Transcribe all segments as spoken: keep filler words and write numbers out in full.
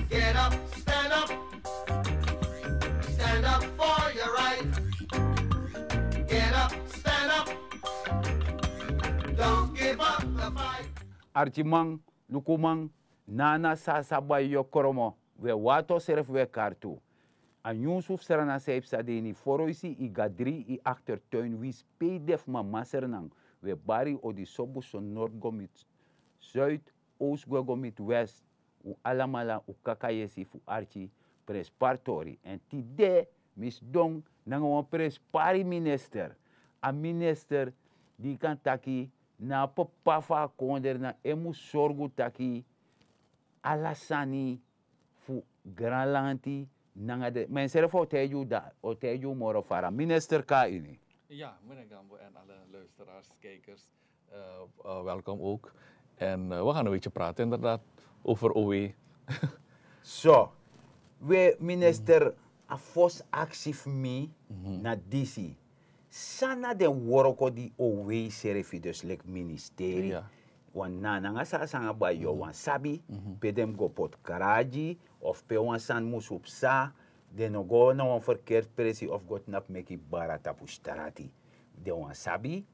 Get up, stand up. Stand up for your right. Get up, stand up. Don't give up the fight. Arkiman, lukuman, nana, sasa, bayo, kromo. We wato srefi we kartu. A nyunsu fu Sranan san yu psa de ini foroisi, yu gadri, yu aktertuin, winsi pe yu de fu mama Sranan. We bari odi, sobu, so nord go miti zuid, oost go go miti west. Un alamala un kaka yesi fu arki prenspari tori. Èn tide mi sidon nanga wan prenspari minister. A minister di yu kan taki na a papa fu a kondre, na en mus sorgu taki ala sani fu granlanti nanga den. Ma ensrefi o taigi un, da o taigi un moro fara. Minister, kon na ini. Ja, meneer Gambo en alle luisteraars, kijkers, eh, eh, welkom ook. En eh, we gaan een beetje praten inderdaad over O W. So, we minister, a fosi aksi fu mi na disi. San na den worko di O W srefi, dus leki ministeri, wan nana nanga sasa nanga bayo, wan sabi pe den mus go poti kragi, of pe wan sani musu psa, den no go na wan ferkerti presi of go tnapu meki bara tapu strati. Den wan sabi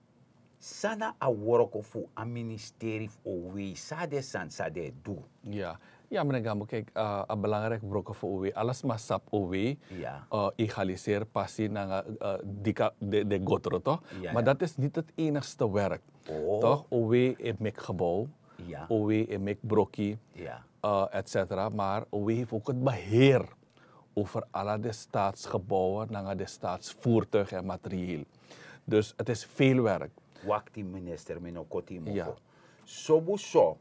san na a worko fu a ministeri fu O W, san den sani san den e du. Ja, ja, meneer Gambo, kijk, eh, a belangrijk worko fu O W, ala sma sabi O W, eh, egaliseer pasi nanga, eh, dika de, de gotro, toch? Maar dat is niet het enigste werk. Toch? O W e meki gebouw, O W e meki broki, eh, et cetera. Maar O W heeft ook het beheer over ala de staatsgebouwen nanga de staatsvoertuigen en materieel. Dus het is veel werk. Wakti minister, mi no koti yu mofo. Sobu so,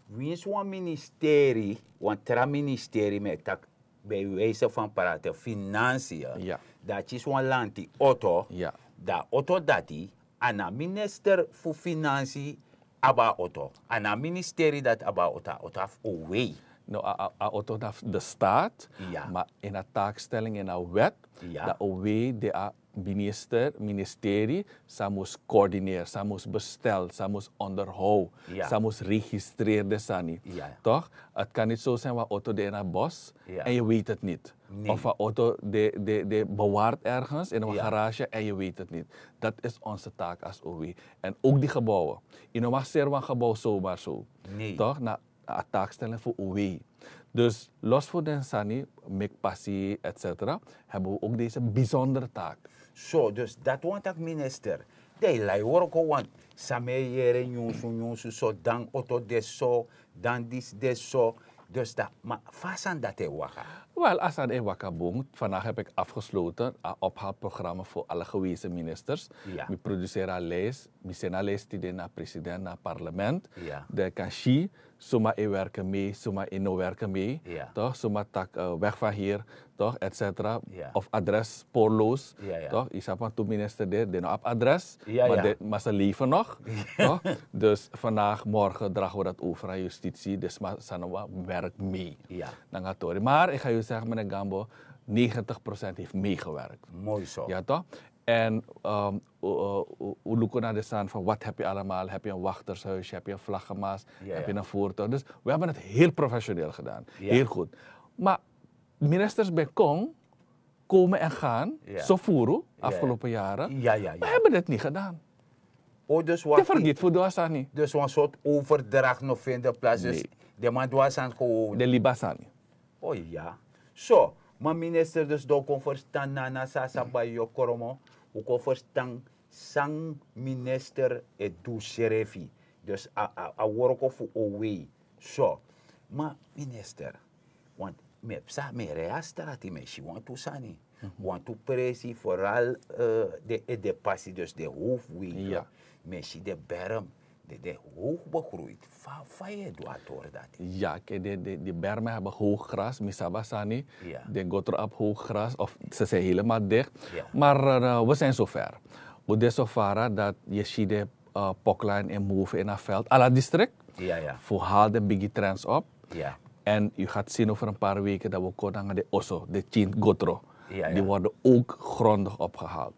winsi wan ministeri, wan tra ministeri, mi e taki, bij wijze van praten, financiën, dan a kisi wan lanti oto, dan a oto dati, a na minister fu finansi abi a oto. A na ministeri dati abi a oto, a oto fu O W. No, a, a, a oto na fu de staat, maar in a taakstelling, in a wet, dan O W de a minister, ministeri, san mus coördineer, san mus bestel, san mus onderhoud, san mus registreer de sani. Toch? Het kan niet zo zijn wan oto de in a bos en je weet het niet. Of wan oto de, de, de bewaard ergens in een garage en je weet het niet. Dat is onze taak als O W. En ook die gebouwen. Je no mag ser wan gebouw zomaar zo. Toch? Na a taakstelling fu O W. Dus los fu den sani, meki pasi, et cetera, hebben we ook deze bijzondere taak. So, dus dati wani taki minister, dan yu lai worko, want san mi e yere nyunsu nyunsu so, dan oto de so, dan disi de so. Dus dan, ma fa a sani dati e waka? Wel, a sani e waka bun. Vandaag heb ik afgesloten a ophaalprogramma voor alle gewezen ministers. Mi produceer a lijst, mi seni a lijst tide na president, na parlement. Dan kan si suma e werken mee, suma e no werken mee, toch? Suma taki, eh, weg van hier, toch? Et cetera. Of adres spoorloos, toch? Yu sabi wan tu minister de, de no abi adres, maar de, maar ze leven nog, toch? Dus vandaag, morgen dragen we dat over aan justitie. Dus maar sani wan werk mee. Nanga tori. Maar ik ga u zeggen, meneer Gambo, negentig procent heeft meegewerkt. Mooi zo. Ja, toch? En, ehm, u, u, u, u luku na de sani van wat heb je allemaal? Heb je een wachtershuisje? Heb je een vlaggenmast? Heb je een voertuig? Dus we hebben het heel professioneel gedaan. Heel goed. Maar ministers ben kon, komen en gaan, zo voeren afgelopen jaren. We hebben dit niet gedaan. O, dus wan, de vergeet voor Dwasani. Dus wan soort overdracht no vind plaats. Dus de man Dwasani gewoon. De Libasani. O ya. So, ma minister, dus dan un kon ferstan na, na san a sa bai yu kromo, un kon ferstan san minister e du srefi. Dus a, a, a worko fu O W. So, ma minister, want mi e psa, mi e rei a strati, mi e si wantu sani. Wantu presi, vooral, eh, den edepasi, dus den hoofdwegen. Mi e si den berm, den, den hoog begroeid. Fa, fa yu e du a tori dati? Ja, kijk, de, de, de bermen hebben hoog gras, mi sabi a sani. Den gotro abi hoog gras, of ze zijn helemaal dicht. Maar, eh, we zijn zover. We de so fara dat je ziet de, eh, poklaan en move in a veld. Ala district. Fu haal den bigi trends op. En u gaat zien over een paar weken dat we kon nanga de oso, de tyin gotro. Die worden ook grondig opgehaald.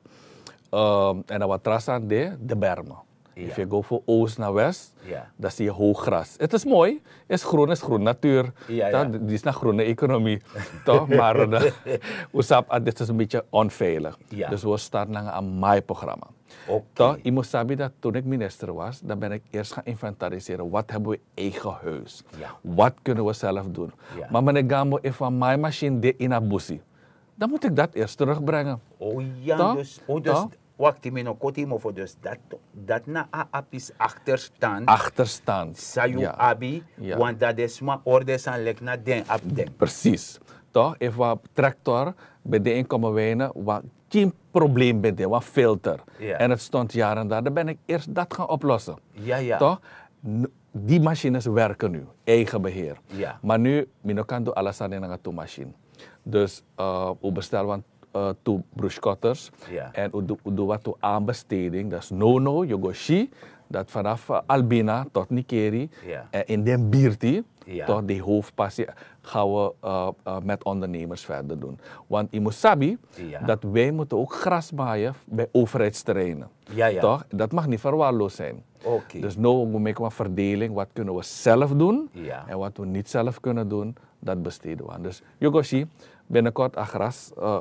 Ehm, en dan wat tra sani de, de bermen. Efu yu go van oost naar west, dan zie je hoog gras. Het is mooi, is groen, is groen natuur. Dit is naar groene economie. Toch? Maar uh, u sabi, dit is een beetje onveilig. Dus we starten naar een maaiprogramma. Toch? Je moet sabi dat toen ik minister was, dan ben ik eerst gaan inventariseren. Wat hebben we eigen huis? Wat kunnen we zelf doen? Maar meneer Gambo, if een maaimachine dit in Abusi, dan moet ik dat eerst terugbrengen. Oh ja, dus, oh, dus wakti mi no koti mo fo dus dat, dat na a apis achterstand. Achterstand. Sayu abi, want dat is maar orde san lek na den abi den. Precies. Toch? If wan tractor bij de inkomen wijnen, wan team probleem bij de, wan filter. En het stond jaren daar, dan ben ik eerst dat gaan oplossen. Toch? Die machines werken nu, eigen beheer. Maar nu, mi no kan doen alles aan in een machine. Dus uh, we bestellen want uh, to broeskotters. En u doet wat to aanbesteding. Dat is no no, je go shi. Dat vanaf uh, Albina tot Nikeri. En in den birti, tot die hoofdpassie, gaan we uh, uh, met ondernemers verder doen. Want je moet sabi dat wij moeten ook gras maaien bij overheidsterreinen. Toch? Dat mag niet verwaarloosd zijn. Dus no, we maken een verdeling. Wat kunnen we zelf doen? En wat we niet zelf kunnen doen, dat besteden we aan. Dus Yogoshi, binnenkort Agras, uh,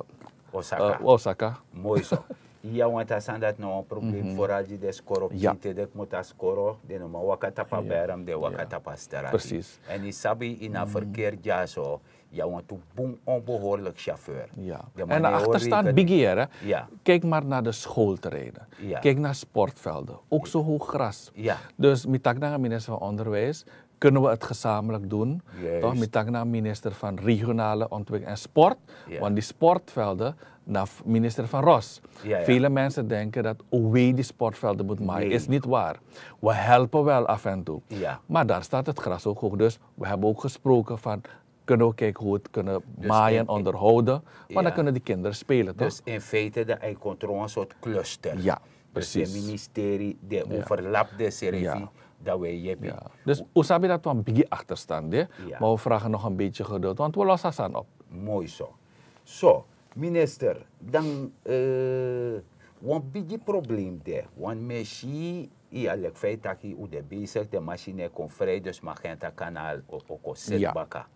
Osaka. Uh, Osaka. Mooi zo. Ja, want als aan dat nou een probleem mm -hmm. vooral die des corruptie ja. Te dek moet als koro, de no man waka tapa ja. Berm, de waka ja. Tapa stara. Precies. En die sabi in een mm -hmm. Verkeer ja zo, ja want to boem onbehoorlijk chauffeur. Ja. En de achterstand bigger, hè? Ja. Kijk maar naar de schoolterreinen. Ja. Kijk naar sportvelden. Ook zo hoog gras. Ja. Dus mitak naar minister van Onderwijs, kunnen we het gezamenlijk doen. Toch? Met dank naar minister van Regionale Ontwikkeling en Sport. Want die sportvelden, naar minister van Ros. Vele mensen denken dat O W die sportvelden moet maaien. Is niet waar. We helpen wel af en toe. Maar daar staat het gras ook hoog. Dus we hebben ook gesproken van kunnen we kijken hoe we het kunnen maaien en onderhouden. Want dan kunnen die kinderen spelen, toch? Dus in feite de eikontroon een soort cluster. Ja. Dus de ministerie, de overlap de serefi, dat wij jepi. Dus u sabi dat wan bigi achterstand de, maar we vragen nog een beetje geduld, want we lossen san op. Mooi zo. Zo, minister, dan uh, wan bigi probleem de, wan mesi, ja, lek feit taki u de bezig, de machine kon vrij, dus Magenta kanaal o, o kon set baka.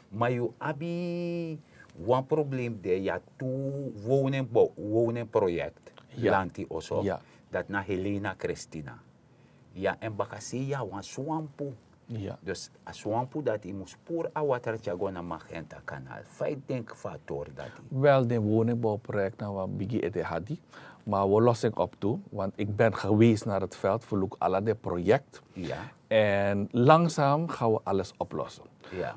Maar u abi wan probleem de, ja, tu woning, woning project. Lanti oso. Dat na Helena Christina. Ya, en bakasei ya wan swampu. Dus a swampu dati yu mus puru a water tyari go na Magenta kanaal. Fa yu denki fu a tori dati? Wel, den woningbouwproject na wan bigi ede hadi. Maar we lossen op toe, want ik ben geweest naar het veld, verloek ala de project. En langzaam gaan we alles oplossen.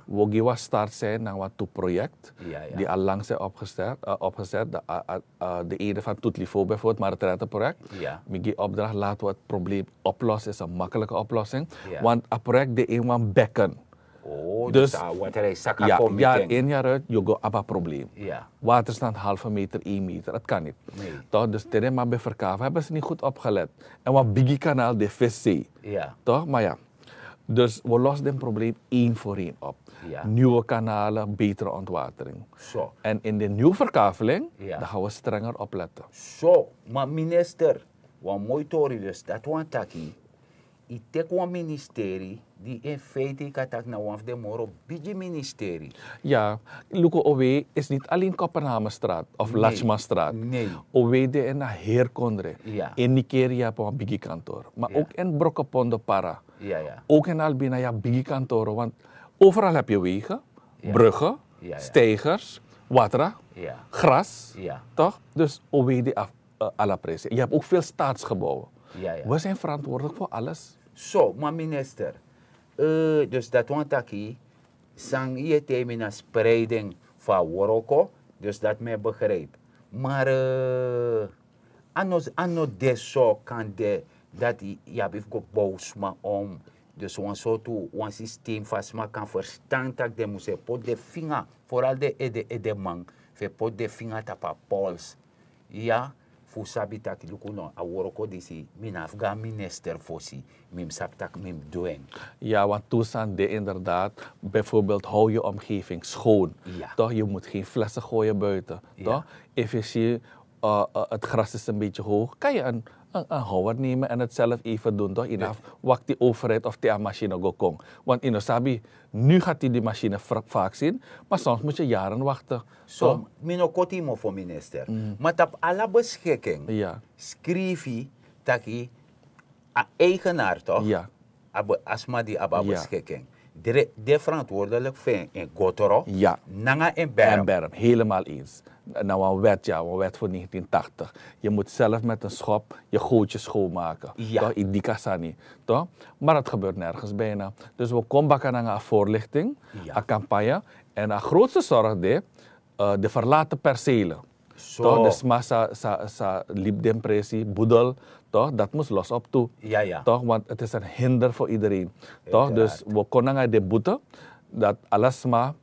We gaan start zijn naar wat toe project die al lang zijn opgestart, uh, opgezet. De, uh, uh, de ede van Toetlifo bijvoorbeeld, maar het renteproject. Migi opdracht, laten we het probleem oplossen, is een makkelijke oplossing. Want het project de in wan bekken. Oh, dus, dus uh, wat hij zak ja, jaar in, jaar uit, je go abba probleem. Waterstand halve meter, één meter, het kan niet. Toch, dus tede maar bij verkaven hebben ze niet goed opgelet. En wat bigi kanaal de V C. Toch, maar ja. Dus we lossen het probleem één voor één op. Nieuwe kanalen, betere ontwatering. En in de nieuwe verkaveling, dan gaan we strenger opletten. Zo, maar minister, wan moi tori dus, dat wan taki. Yu teki wan ministeri, di in feite yu kan taki na wan fu den moro bigi ministeri. Ya, luku, O W is niet alleen Kopenhagenstraat of Lachmanstraat. O W de in na heri kondre. In Nigeria heb wan bigi kantoor. Maar ook in Brokopondo para. Ook in Albina ya bigi kantoro. Want overal heb je wegen, bruggen, steigers, watra, gras. Toch? Dus O W de af ala prijzen. Je hebt ook veel staatsgebouwen. We zijn verantwoordelijk voor alles. Zo, maar minister, dus dat wan taki, san ye temi na spreiding fu a woroko, dus dat men begrijp. Maar a no de so kan de dat ya bifu go bow sma om. Dus wan sortu wan systeem fu a sma kan verstan tak den mus e poti den finga, vooral den ede ede man, fu e poti den finga tapu a pols. Ya, fu sabi taki luku no, a woroko disi mi na fu go na minister fosi, mi mus sabi taki mi mus du en. Ya, want tu sani de inderdaad, bijvoorbeeld hou je omgeving schoon. Toch, je moet geen flessen gooien buiten. Toch, efu yu si het gras is een beetje hoog, kan je een een houwer nemen en het zelf even doen, toch? Inaf wakti overheid of te a machine go kon. Want ino sabi, nu gaat hij die machine vaak zien, maar soms moet je jaren wachten. So, mi no koti mo voor minister. Maar tap ala beschikking. Ja. Schrijf taki a eigenaar toch? Ja. A sma di abi a beschikking. De verantwoordelijk fu en gotoro. Ja. Nanga en berm. En berm, helemaal eens. Na wan wet, ja, wan wet voor negentien tachtig. Je moet zelf met een schop je gootje schoonmaken. Ja. Toch? Idika sani. Toch? Maar dat gebeurt nergens bijna. Dus we komen bakken aan een voorlichting, ja, een campagne. En een grootste zorg de, uh, de verlaten percelen. Toch, de sma sa, sa, sa libi den presi, boedel, toch, dat moest los op toe. Ja, ja. Toch, want het is een hinder voor iedereen. Toch, dus we konden gaan de boete, dat alles sma,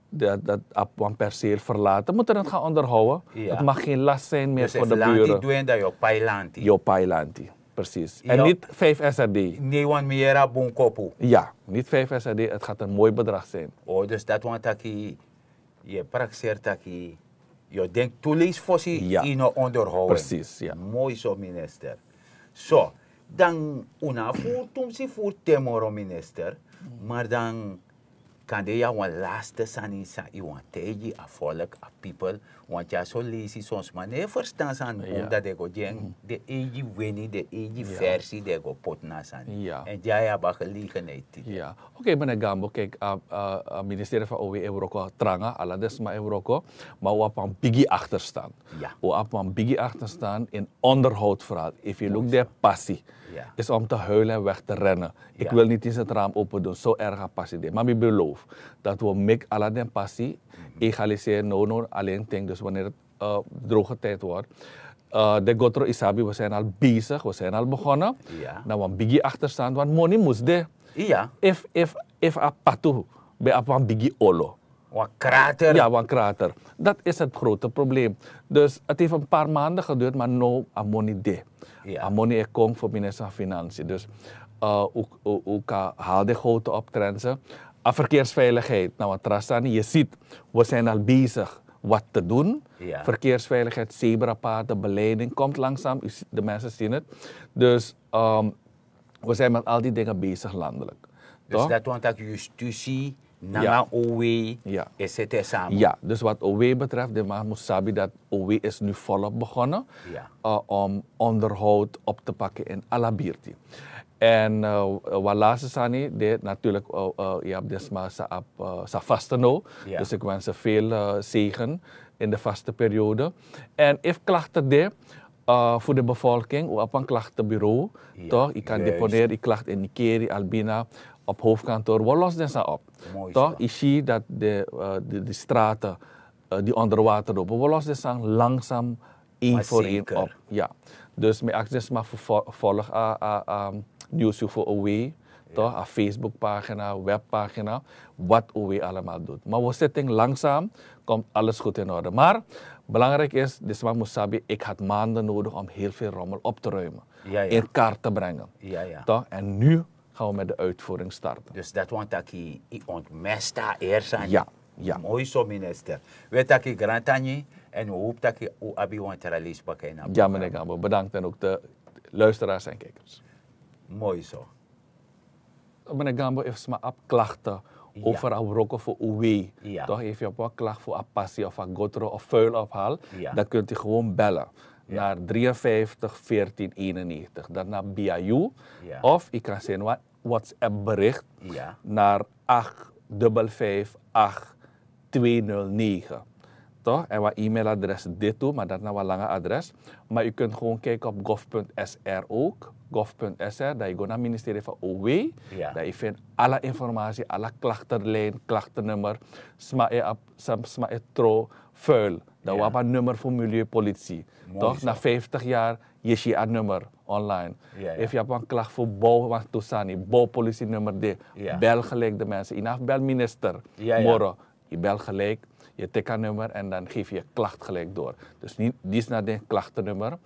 dat, dat op een perceel verlaten, moeten het gaan onderhouden. Ja. Het mag geen last zijn meer voor de buren. Dus lanti doen dat je op pailanti. Je op pailanti, precies. En niet vijf S R D. Nee, want meer a bon kopu. Ja, niet vijf S R D, het gaat een mooi bedrag zijn. Oh, dus dat want taki, je prakseri taki, yo denk tu leisi fosi, ja, ino onderhouden. Precies, ja. Mooi zo, minister. So, dan un no abi fu tumsi fu te moro, minister. Maar dan kan de ya wan laatste sani san i wani taigi a volk, a people. Want ya so leisi son sma no e verstan sani bun, dat de go gi en, de eigi weni, de eigi versi de go poti na sani. Ja. En ya ya abi a gelegenheid. Ja. Oké, meneer Gambo, kijk, a, a, a ministerie van O W e wroko tranga, ala den sma e wroko, maar u abi wan bigi achterstand. Ja. U abi wan bigi achterstand in onderhoud vooral. If you look there, passie is om te huilen en weg te rennen. Ik wil niet eens het raam open doen, zo erg a passie de. Maar mi beloof dat we meki ala den passie, egaliseren, no, no, alleen ting. Dus wanneer het uh, droge tijd wordt. Uh, de gotro isabi, we zijn al bezig, we zijn al begonnen. Ja. Na wan bigi achterstand, want moni moest de. Ja. If, if, if a patu ben abi wan bigi olo. Wan krater. Ja, wan krater. Dat is het grote probleem. Dus het heeft een paar maanden geduurd, maar no a moni de. Ja. A moni e kon voor minister van Financiën. Dus uh, u, u, u kan haal de grote optrensen. A verkeersveiligheid, na wan tra sani, je ziet, we zijn al bezig wat te doen. Ja. Verkeersveiligheid, zebrapaden, beleiding komt langzaam. U, de mensen zien het. Dus um, we zijn met al die dingen bezig landelijk. Dus toch? Dat want dat justitie, nanga O W, ja, et cetera samen. Ja, dus wat O W betreft, de man moet sabi dat O W is nu volop begonnen, ja, uh, om onderhoud op te pakken in Alabirti. En uh, wat laatste sani, de, natuurlijk, uh, uh, je hebt desma sa, uh, sa vaste no. Ja. Dus ik wens ze veel uh, zegen in de vaste periode. En if klachten de, uh, voor de bevolking, u hebt een klachtenbureau, ja, toch? U kan deponeren, uw klacht in Nikeri, Albina, op hoofdkantoor. We lossen ze op. Toch? U ziet dat de, uh, de, de straten, uh, die onder water lopen, we lossen ze langzaam één voor één op. Ja. Dus mijn acties maar volg a, a, a nieuws voor O W, toch? A Facebookpagina, webpagina, wat O W allemaal doet. Maar we zitten langzaam, komt alles goed in orde. Maar belangrijk is, de sma moet sabi, ik had maanden nodig om heel veel rommel op te ruimen, ja, ja, in kaart te brengen. Ja, ja. Toch? En nu gaan we met de uitvoering starten. Dus dat want taki i ontmesta eerst aan. Ja, ja. Mooi zo, minister. We taki grantangi en we hoop taki u abi wan tra leisi baka. Ja, meneer Gambo, bedankt en ook de luisteraars en kijkers. Mooi zo. Meneer Gambo, if sma abi klachten over a wroko voor O W, ja, toch, if you abi wan klacht voor a passie of a gotro of vuil ophaal, ja, dan kunt u gewoon bellen, ja, naar drieënvijftig veertien eenennegentig. Dat naar B I U. Ja. Of u kan zenden wan WhatsApp bericht, ja, naar acht dubbel vijf acht twee nul negen. Toch? En wan e-mailadres dit toe, maar dat na wan lange adres. Maar u kunt gewoon kijken op gov punt S R ook. Gov punt S R, dan je go naar ministerie van O W. Ja. Dan je vindt alle informatie, alle klachtenlijn, klachtennummer. Sma e ap-, sam-, sma e tro vuil. Dan, ja, we hebben een nummer voor milieupolitie. Mooi toch? Zo. Na vijftig jaar, je ziet een nummer online. Ja, ja. If you have een klacht voor bouw, want toesani, bouwpolitie nummer dit. Ja. Bel gelijk de mensen. Inaf bel minister. Ja, ja. Moro. Je belt gelijk, je tikt een nummer en dan geef je je klacht gelijk door. Dus niet, dit is naar de klachtennummer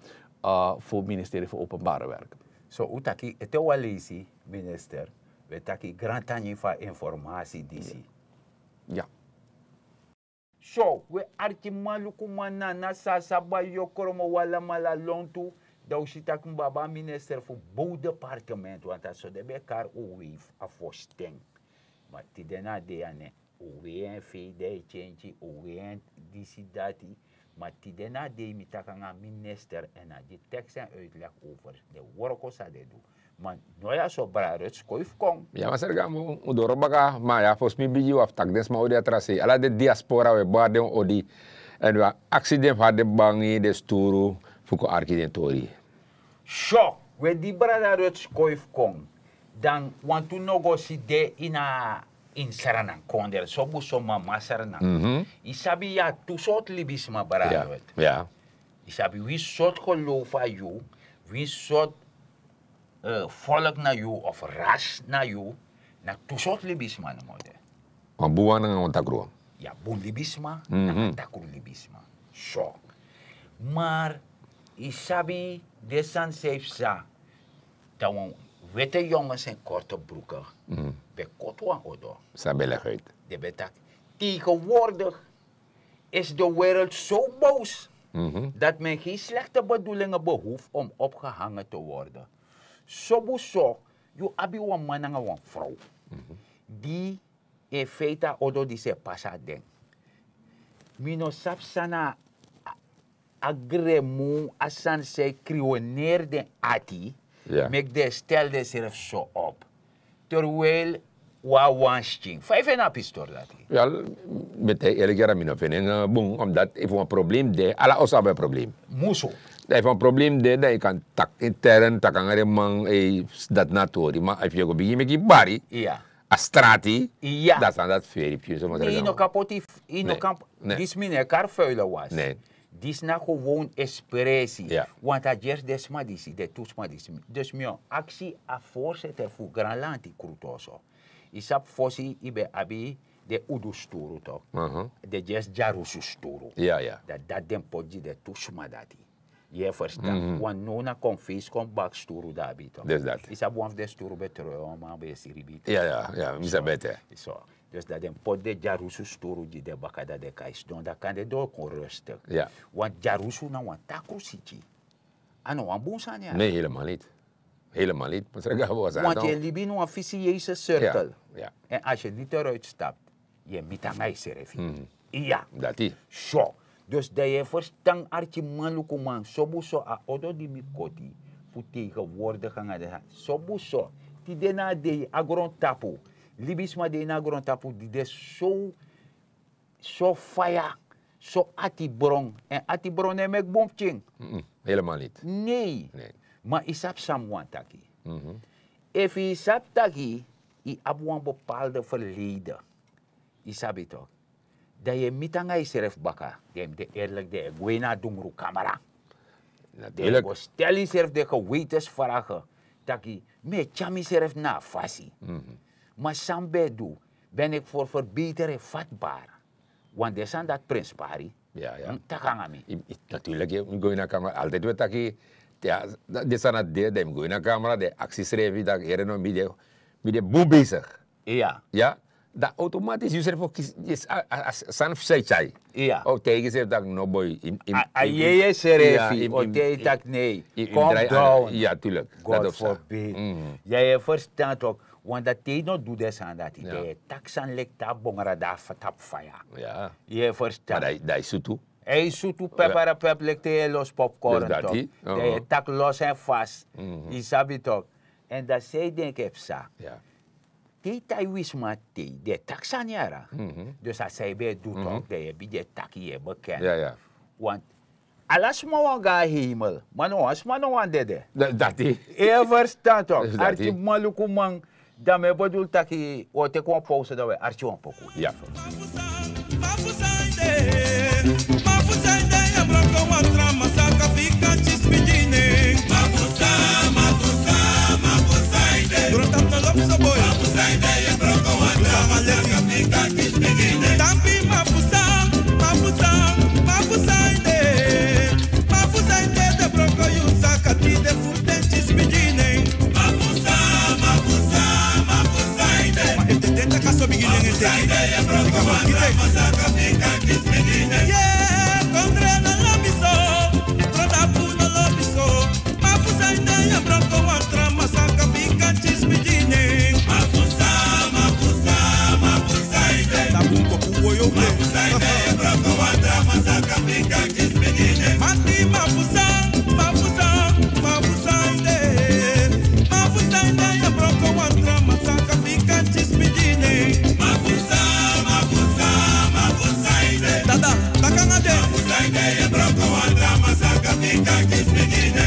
uh, voor het ministerie van Openbare Werken. So, u taki, ete wan leisi, minister, we taki grantangi fu a informasi disi. Ja. So, we arkiman, lukuman, nana, sasa, bayokromo, wi alamala lontu, Dan un si tak' mi ben abi a minister fu bow departement, want a so den ben e kari un wave a fosten. Ma tide na a dei ya, ne un wei en fei dei tyentyi, un wei en disi dati. Ma tide na a dei mi taki nanga a minister èn a gi teks èn uitleg over den wroko san den du. Ma no ya so, brada Ruth, skoifi kon. Ya, masra Gambo, un doro baka, ma ya fosi mi bigin wi abi taki den sma odi a tra sei. Ala den diaspora, wi e bari den odi. Èn wi e aksi den fu hari den bangi, den sturu, fu kon arki den tori. So, we di brada Ruth skoifi kon, dan wantu no go si de ini a, ini Sranan kondre, sobu so mama Sranan. Yu sabi yu abi tu sortu libisma, brada Ruth. Yu sabi winsi sortu geloof na yu, winsi sortu, eh, volk na yu of ras na yu, na tu sortu libisma nomo de. Wan bun wan nanga wan takru wan. Ya, bun libisma nanga takru libisma. So. Maar yu sabi den sani san yu psa, dan wan wete yongen sen korte broeken ben koti wan odo. San ben leg uit. Den ben taki, tegenwoordig is de wereld zo boos dat men geen slechte bedoelingen behoeft om opgehangen te worden. Sobu so, yu abi wan man nanga wan frow di e feiti a odo disi e pasa na den. Mi no sabi san na a, a gremu, a sani san e kriweneri den ati, meki den e stel densrefi so op. Terwijl wi abi wan skin. Fa yu feni a pistori dati? Wel, mi e taigi yu eerlijk, mi no feni en bun, omdat efu wan probleem de, ala oso abi en probleem. Musu. Dan efu wan probleem de, dan yu kan taki intern, taki nanga den man, eh, dati na tori. Ma efu yu go bigin meki bari a strati, dan sani dati feri pikin. So, ma yu no kan poti, yu no kan, disi mi no e kari fuile wasi. Disi na gewoon expressie. Want a gersi den sma disi, den tu sma disi. Dus mi o aksi a voorzitter fu Granlanti Krutoso. Yu sabi fosi yu ben abi den udu sturu tok. Den gersi dyarusu sturu. Dan dati den poti gi den tu sma dati. Yu e ferstan? Want now na kon fesi kon baka sturu den abi tok. Yu sabi wan fu den sturu ben tron, wan man ben e sribi. Ya, ya, ya, mi sabi ete. So, dus dan den poti den dyarusu sturu gi den baka, dan den kan e sidon, dan kan den doro kon rustig. Want dyarusu na wan takru siki. A no wan bun sani ya. Nee, helemaal niet. Helemaal niet. Want yu e libi ini wan vicieuze cirkel. Èn als yu niet eruit stapt, yu e miti nanga yusrefi. Iya. Dati. So. Dus dan yu e ferstan, arkimanlukuman, sobu so a odo di mi koti fu tegenwoordig nanga den sani. Sobu so, tide na a dei a grontapu, libisma de ini a grontapu di de so, so faya, so atibron. Èn atibron no e meki bun pikin. Helemaal niet. Nee. Ma yu sabi san mi wani taki. Efu yu sabi taki yu abi wan bepaalde verleden, yu sabi tok, dan yu e miti nanga yusrefi baka. Dan yu mus de eerlijk, dan yu e gwe ini a dungru kamera. Dan yu e go stel yusrefi den gewetensvragen. Taki, mi e tyari misrefi na a fasi. Ma san mi ben e du, ben ik voor verbetering vatbaar? Want den sani dati prenspari. Taki nanga mi. Natuurlijk, yu mus go ini a kamera. Altijd wi e taki, den sani dati de, dan yu mus go ini a kamera, dan yu aksi yusrefi taki, here no, mi de, mi de bun bezig. Iya. Ya, dan automatisch yusrefi o kisi, yes, a, a, a sani fu san yu tyari. Iya. O taigi yusrefi taki no, boy. A, a yeye srefi o taigi taki nee. Come down. Ya, tuurlijk. God forbid. Ya, yu e ferstan tok, want dan te yu no du den sani dati, dan yu e taki sani leki te a bongara de na tapu faya. Yu e ferstan? Ma dan yu sutu. Yu sutu pepere pepe leki te yu e losi popcorn tok. Dan yu e taki los en fasi. Yu sabi tok. Èn dan san yu denki e psa? Te yu taigi wi sma te den e taki sani yara. Dus a san yu ben e du tok, dan yu e bigin e taki, yu e bekende. Want ala sma wani go na hemel, ma no wan sma no wani dede. Dati. Yu e ferstan tok? Arkimanlukuman, dan mi e bedoel taki wi o teki wan pauze, dan wi e arki wan poku. Ya.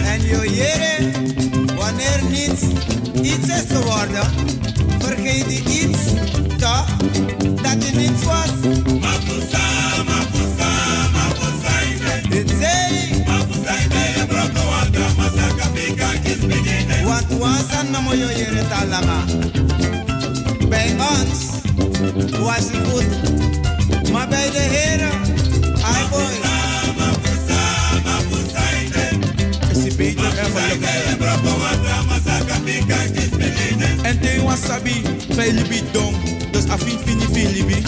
En yu o yere, wanneer niets iets is geworden, vergeet die iets toch dat die niets was. Dit zei, want wan sani nomo yu o yere te langa. Bij ons was het goed, maar bij de Here, ai boy. Esi beter en gelukkig. En te yu wani sabi fa yu libi don, dus a fini fini fu yu libi,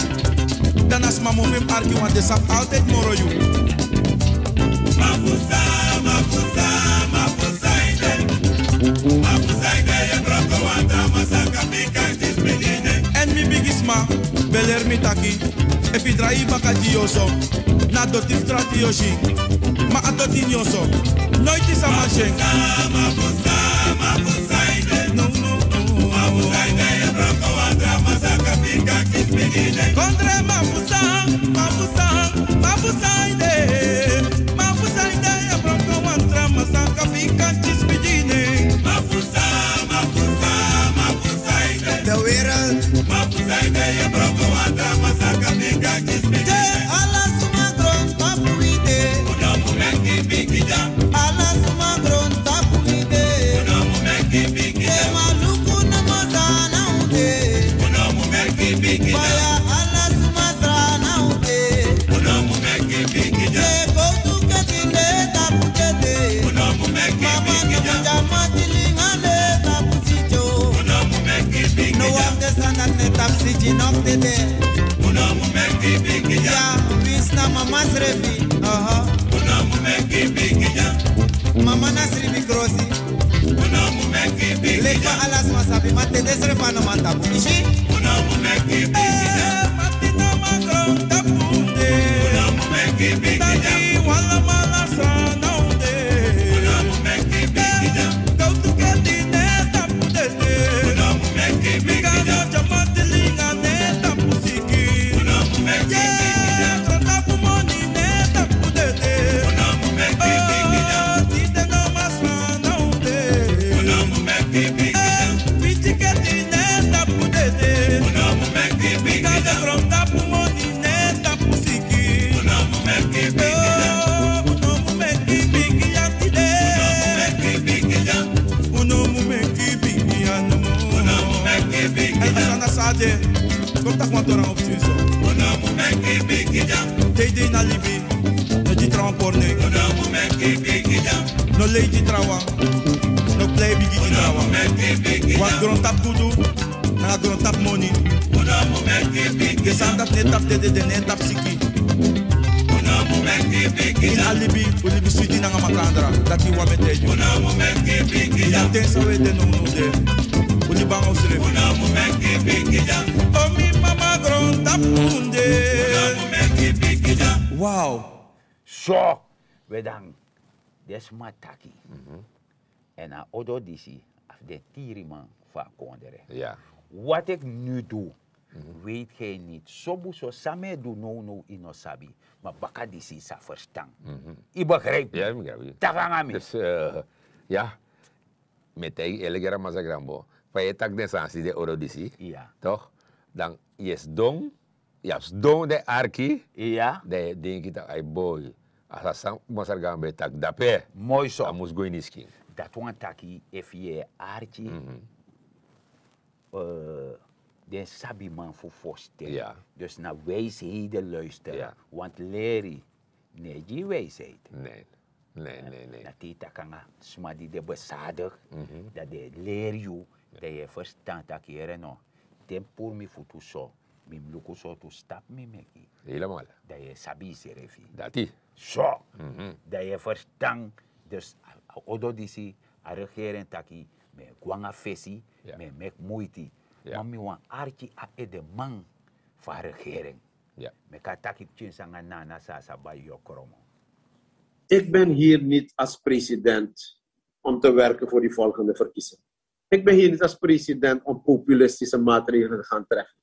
dan a sma mu fu yu arki, want den sabi altijd moro yu. Èn mi bigisma ben leri mi taki, efu yu drai yu baka gi yu oso, na doti fu trati yu o si. Ma a doti ini yu oso, noiti sama si en. No, no, no. Kondre mafusa, mafusa, mafusa ede. Mafusa ede, ya broko wan tra masaka fika kisi bigine. Mafusa, mafusa, mafusa ede. De wereld. Mafusa ede, ya broko wan tra masaka fika kisi bigine. Te ala suma grontapu ede. Uno mu meki bigi dya. Ala suma grontapu ede. Uno mu meki bigi dya. Te maluku na masana ude. Uno mu meki bigi dya. Baya ala suma srana ude. Uno mu meki bigi dya. Ye kowtu keti ne tapu tete. Uno mu meki bigi dya. Mama na manja matilinga ne tapu sityo. Uno mu meki bigi dya. No wan de standard ne tapu sityo nok tete. Uno mu meki bigi dya. Ya, wins na mama srefi. Aha. Uno mu meki bigi dya. Mama na sribi krosi. Leki fa ala sma sabi, ma tete srefi a no man tapu. Isi? Eh, Martina Macron tapu de. Taki wala mala sana ude. Eh, kowtu keti ne tapu tete. Mika no jamatilinga ne tapu siki. Ye, grontapu moni ne tapu tete. Oh, tite no mas Fiti keti ne tapu dede. Gado grontapu moni ne tapu siki. Oh, unu mu meki bigi ya tide. Unu mu meki bigi ya nomo. Èn a sani san de, kon taki wan tori na opsi so. Te yu de ini a libi, no gi trawan porne. No lei gi trawan. No plei bigi gi trawan. Wan grontapu gudu nanga grontapu moni. Den sani dati no e tapu dede, den no e tapu siki. Ini a libi, un libi switi nanga makandra. Dati wan mi e taigi unu. Ini a ten san un e de nownow de, un libi nanga unsrefi. O mi mama grontapu munde. Wow. So, we dan, den sma taki. Èn a odo disi, a fu den tiriman fu a kondre. Wat ik nu doe, weet gij niet. Sobu so san mi e du nownow yu no sabi, ma baka disi yu sa ferstan. Yu begrijp mi? Taki nanga mi. Dus, eh, ya, mi e taigi yu eerlijk, Masra Granbo, fa yu e taki den sani si den odo disi, toch? Dan yu e sidon, yu abi sidon den arki, dan yu e denki taki, ai boi, a sa san Masra Granbo e taki dape. Moi so. A mus go ini skin. Dati wani taki efu yu e arki, eh, den sabiman fu fosten. Dus na wijsheden luisteren. Want leri no e gi wijsheid. Nee. Nee, nee, nee. Na te yu taki nanga sma di den besadik, dan den e leri yu, dan yu e ferstan taki yere no, te mi puru mi futu so, mi mus luku sortu stapu mi meki. Helemaal. Dan yu e sabi yusrefi. Dati. So. Dan yu e ferstan. Dus a, a odo disi, a regering taki, mi e go nanga fesi, mi e meki muiti. Ma mi wani arki a edeman fu a regering. Meki a taki pikinso nanga nana san a sa bai yu o krongo. Ik ben hier niet als president om te werken voor die volgende verkiezing. Ik ben hier niet als president om populistische maatregelen te gaan treffen.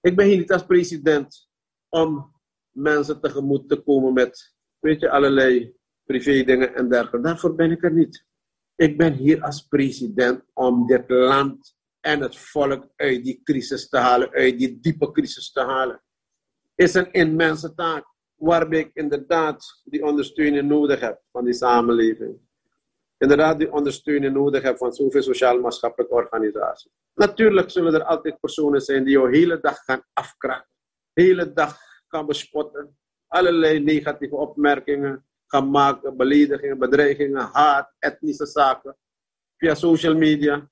Ik ben hier niet als president om mensen tegemoet te komen met, weet je, allerlei privé dingen en dergelijke. Daarvoor ben ik er niet. Ik ben hier als president om dit land en het volk uit die crisis te halen, uit die diepe crisis te halen. Is een immense taak, waarbij ik inderdaad die ondersteuning nodig heb van die samenleving. Inderdaad, die ondersteuning nodig heb van zoveel sociaal-maatschappelijke organisaties. Natuurlijk zullen er altijd personen zijn die jou hele dag gaan afkraken, hele dag gaan bespotten, allerlei negatieve opmerkingen gaan maken, beledigingen, bedreigingen, haat, etnische zaken via social media.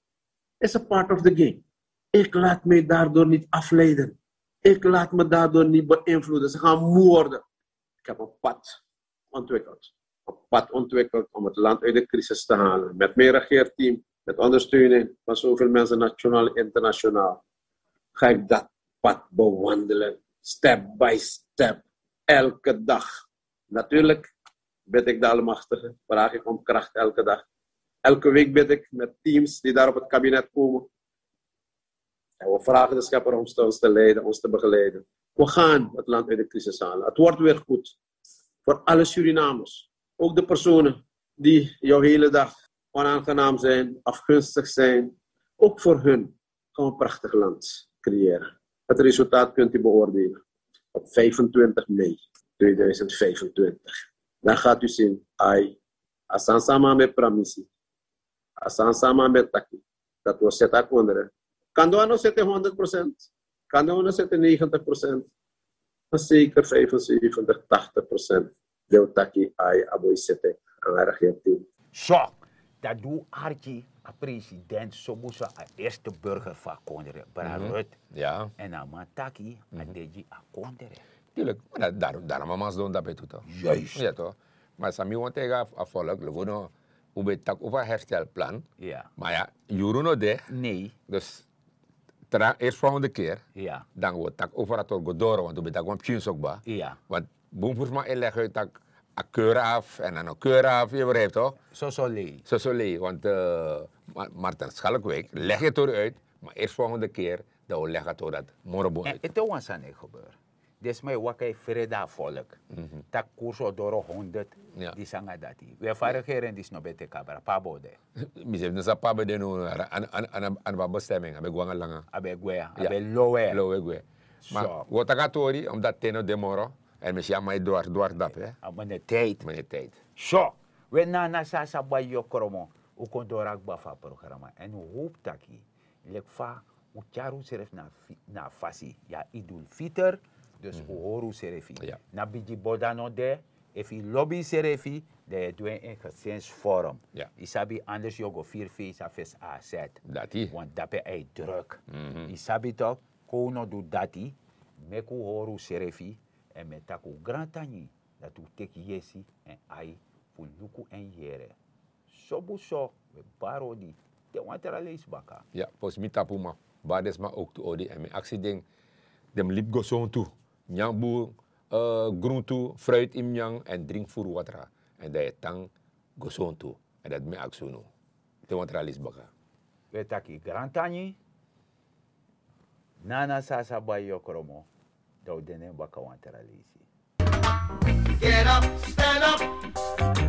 Is a part of the game. Ik laat mij daardoor niet afleiden. Ik laat me daardoor niet beïnvloeden. Ze gaan moe worden. Ik heb een pad ontwikkeld. Een pad ontwikkeld om het land uit de crisis te halen. Met mijn regeerteam, met ondersteuning van zoveel mensen, nationaal en internationaal, ga ik dat pad bewandelen. Step by step. Elke dag. Natuurlijk bid ik de Almachtige. Vraag ik om kracht elke dag. Elke week bid ik met teams die daar op het kabinet komen. En we vragen de Schepper om ons te leiden, ons te begeleiden. We gaan het land uit de crisis halen. Het wordt weer goed. Voor alle Surinamers. Ook de personen die jou hele dag onaangenaam zijn, afgunstig zijn. Ook voor hun gaan we een prachtig land creëren. Het resultaat kunt u beoordelen op vijfentwintig mei tweeduizend vijfentwintig. Dan gaat u zien, ai, a sani san mi ben pramisi, a sani san mi ben taki, dat we zet a kondre. Kan doen we zet honderd procent. Kan doen we zet negentig procent. Maar zeker vijfenzeventig, tachtig procent. Den taki ai a boi sete anga regeerteam. So, dat du arki a president sobuso a eerste burger fu a kondre, bra Rut. En a man taki a degi a kondre. Tuurlijk, maar daar, daarom a man sidon dape tu toch? Juist. Ja toch? Maar sami wan tegen a volk, luguno, un ben taki over herstelplan. Maar ja, yuru no de. Nee. Dus tra eerst volgende keer, dan we tak over a tori go doro, want we ben taki wan pikin so kba. Want bun fu sma e leg uit tak a keur af en a no keur af, je begrijpt toch? Soso lei. Soso lei, want Martin Schalkwijk leg je tori uit, maar eerst volgende keer dan we leg a tori dat moro bun uit. En ete wan sani e gebeur. Den sma e waka e frede a volk. Tak' kursu o doro honderd. Disi nanga dati, we fa regering disi no ben teki abra, pe a bo de? Mi srefi no sabi pe a ben de now. A no abi bestemming, a ben gwe nanga langa. A ben gwe ya, a ben lowe. Lowe gwe. Ma wi o taki a tori omdati ten no de moro. Èn mi si a man e dwars dwars dape. A man e tijdi. So, we nana san a sa bai yu o kromo. Un kon doro a kba fu a programa èn un howpu taki leki fa un tyari unsrefi na a fasi, yu a idul fiter. Dus un hori unsrefi. Na bigi boda no de. Efu yu lobi yusrefi, dan yu e du en in gezinsvorm. Yu sabi, anders yu o go firi fesi a fesi a set. Want dape a e druk. Yu sabi tok'? Kon un no du dati. Meki un hori unsrefi. Èn mi e taki un grantangi dati un teki yesi èn ai fu luku èn yere. Sobu so, we bari odi te wan tra leisi baka. Ya, fosi mi tapu ma bari den sma owktu odi èn mi aksi den. Den mus libi gesontu, nyan bun, gruntu, fruit ini nyan èn dringi furu watra. Èn dan yu e tan gesontu. Èn dati mi aksi unu. Te wan tra leisi baka. We taki grantangi. Nana sasa bai yokromo. Dan we de na en baka wan tra leisi. Get up, stand up.